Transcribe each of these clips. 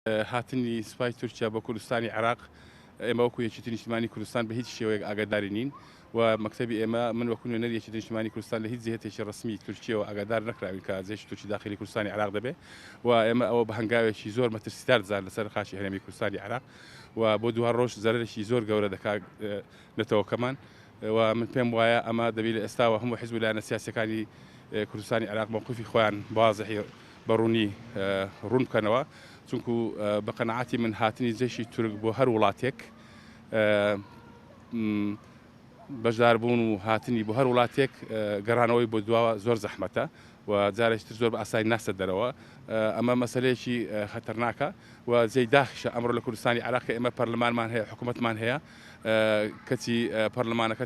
هاتنی سوپای تورکیا بۆ کوردستانی عێراق، ئێمە وەکو یەکێتی نیشتیمانی کوردستان بە هیچ شێوەیەک ئاگاداری نین و مەکتەبی ئێمە، من وەکو نوێنەری یەکێتی نیشتیمانی کوردستان لە هیچ جیهەتێکی ڕەسمی تورکیەوە ئاگادار نەکراوین کە جەیشی تورکی داخیلی کوردستانی عێراق دەبێ و ئێمە ئەوە بە هەنگاوێکی زۆر مەترسیدار دەزانین لەسەر خاکی هەرێمی کوردستانی عێراق و بۆ دوا ڕۆژ زەرەرێکی زۆر گەورە دەکا نەتەوەکەمان و من پێم وایە ئەمە دەبی لە ئێستاوە هەموو حیزب و لایەنە سیاسیەکانی کوردستانی عێراق مەوقیفی خۆیان بە وازحی بە ڕوونی ڕوون بکەنەوە، چونکو بە قەناعەتی من هاتنی جەیشی تورک بۆ هەر وڵاتێک بەشداربوون و هاتنی بۆ هەر وڵاتێک گەڕانەوەی بۆ دواوە زۆر زەحمەتە و جارێکی تر زۆر بە ئاسانی ناستە دەرەوە. ئەمە مەسەلەیەکی خەتەرناکە و جێی داخیشە ئەمڕۆ لە کوردستانی عێراق کە ئێمە پەرلەمانمان هەیە، حکوومەتمان هەیە، کەچی پەرلەمانەکە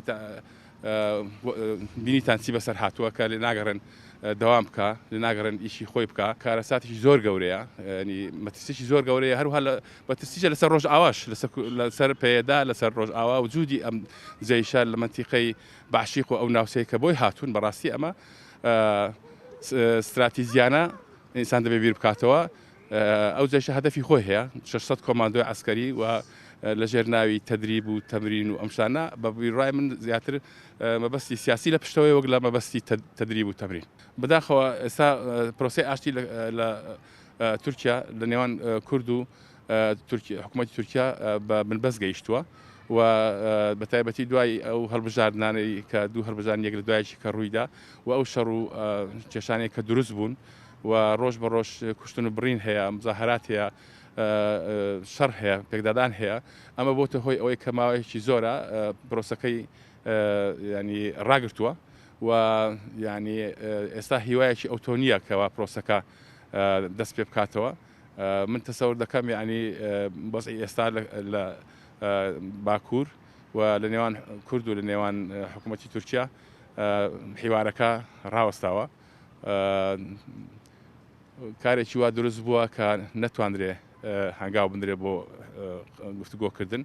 بینیتان چی بەسەر هاتووە کە لێ ناگەڕێن دەوام بکا، لێ ناگەڕێن ئیشی خۆی بکا. کارەساتێکی زۆر گەورەیە، ینی مەترسیی زۆر گەورەیە، هەروها لە مەترسیشە لەسەر ڕۆژئاواش، لەسەر پەیەدا، لەسەر ڕۆژئاوا وجودی ئەم جەیشە لە مەنتیقەی بەعشیق و ئەو ناوچەیە کە بۆی هاتوون. بەڕاستی ئەمە ستراتیجیانە ئینسان دەبێ بیر بکاتەوە. ئەو جەیشە هەدەفی خۆی هەیە، 600 کۆماندۆی عەسکەری و لەژێر ناوی تەدریب و تەمرین و ئەم شتانە، بە بیرڕای من زیاتر مەبەستی سیاسی لە پشتەوەیە وەک لە مەبەستی تەدریب و تەمرین. بەداخەوە ئێستا پرۆسەی ئاشتی لە تورکیا لە نێوان کورد و حکوومەتی تورکیا بە بنبەست گەیشتووە و بە تایبەتی دوای ئەو هەڵبژاردنانەی کە دوو هەڵبژاردن یەک لە دوایەکی کە ڕوویدا و ئەو شەڕ و کێشانەی کە دروست بوون و ڕۆژ بە ڕۆژ کوشتن و بڕین هەیە، مزاهرات هەیە، شەڕ هەیە، پێکدادان هەیە، ئەمە بۆتە هۆی ئەوەی کە ماوەیەکی زۆرە پرۆسەکەی ینی ڕاگرتووە و ینی ئێستا هیوایەکی ئەوتۆ نییە کەوا پرۆسەکە دەست پێ بکاتەوە. من تەسەور دەکەم یعنی وەزعی ئێستا لە باکوور و لە نێوان کورد و لە نێوان حکوومەتی تورکیا حیوارەکە ڕاوەستاوە. کارێکی وا دروست بووە کە نەتواندرێ هەنگاو بنرێ بۆ گفتوگۆکردن.